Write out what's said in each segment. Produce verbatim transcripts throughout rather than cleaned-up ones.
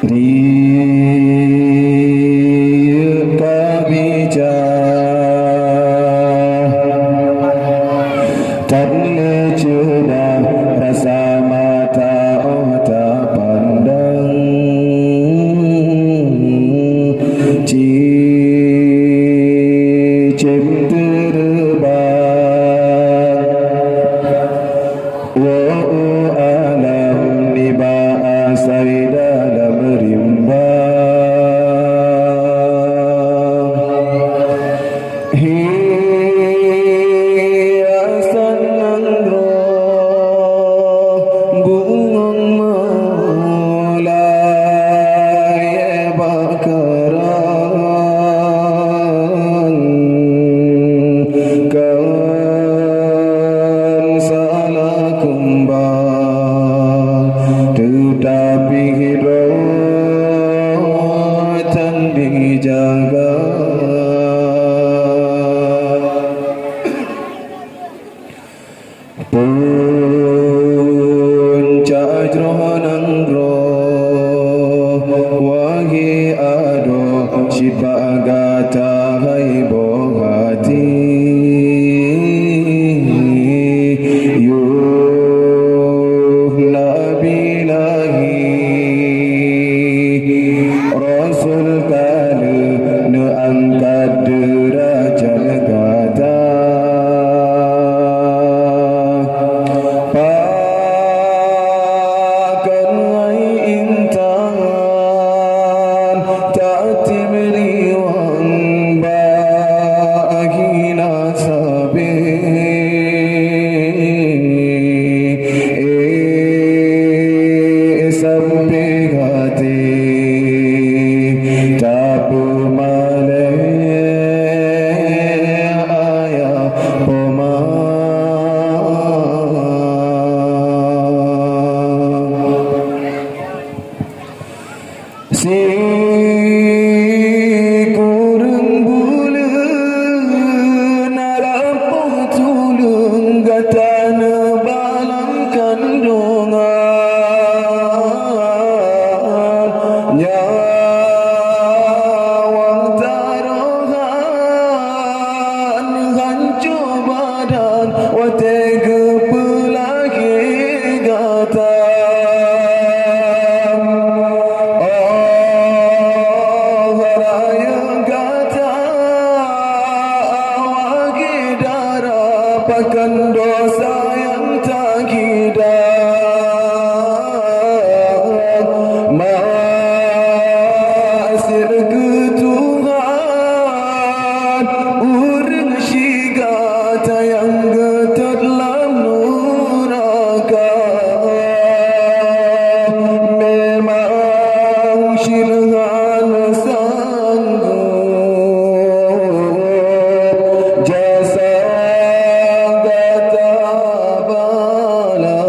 Riyeuk ka bijak, tan lé ceudah rasa mata 'oh tapandang. Cicém teureubang woe u alam nibak asai dalam rimbang. Hiasan nanggroe bungöng meulayeue bak karang, kan salah kumbang, teutapi droe tan dijaga. Puncak jroh nanggroe, wahé adoe, sifat gata hai boh até. Yuh Nabi lahé, Rasul ka lheueh neuangkat deurajat gata. Pakon hai intan tatem riwang bak hina sabe. Eh, sampai hati tapeumalée ayah poma. Sikureueng buleuen na lampôh tuleueng gata neubalam kandongan. Nyawöng taroh han hanco badan watée geupeulahé gata. Oh, rayeuk gata awak gidara, pakon desya nyang tagidang. Maksiat keu Tuhan, ureuëng syik gata nyang geutot lam nuraka. Memang cit hana sanggup jasa gata bala.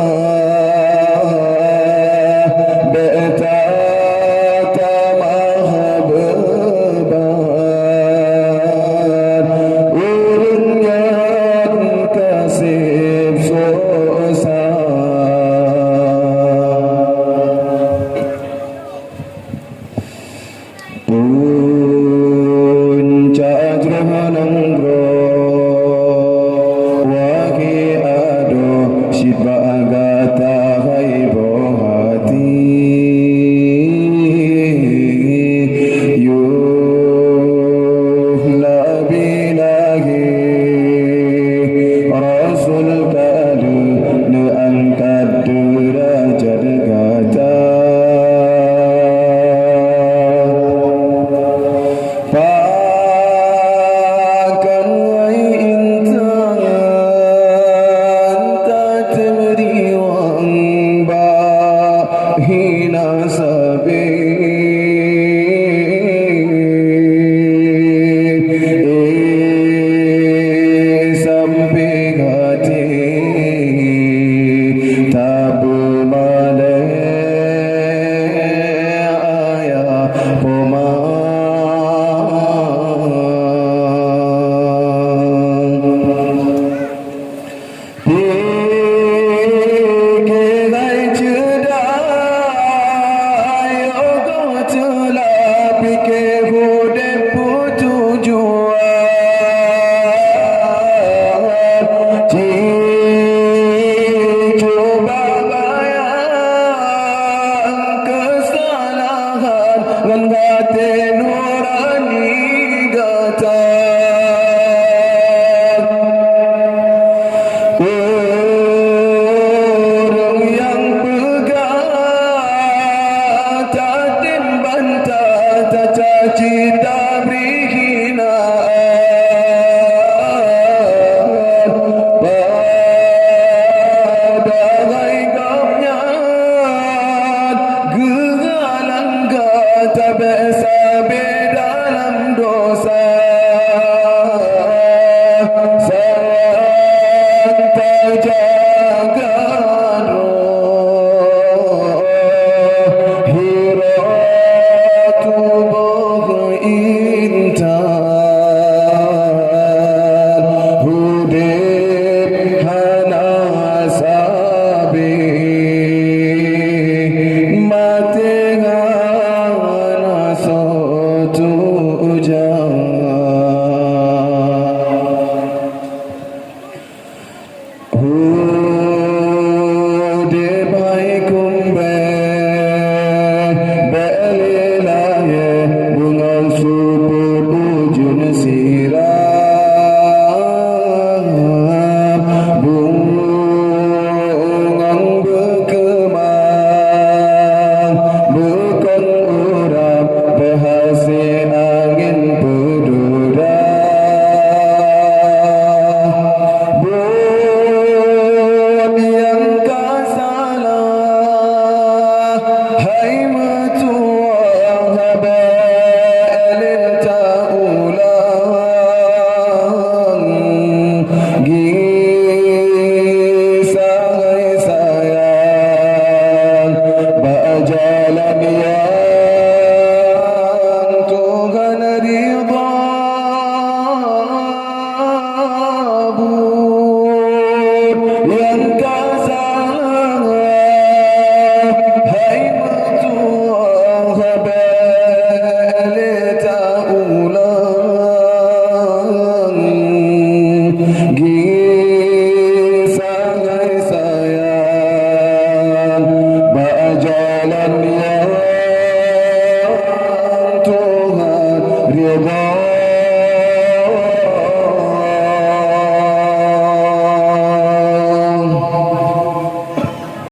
Bék tatamah beuban ureuëng nyang ka seb susah. Puncak jroh nanggroe, wahé adoe, sifat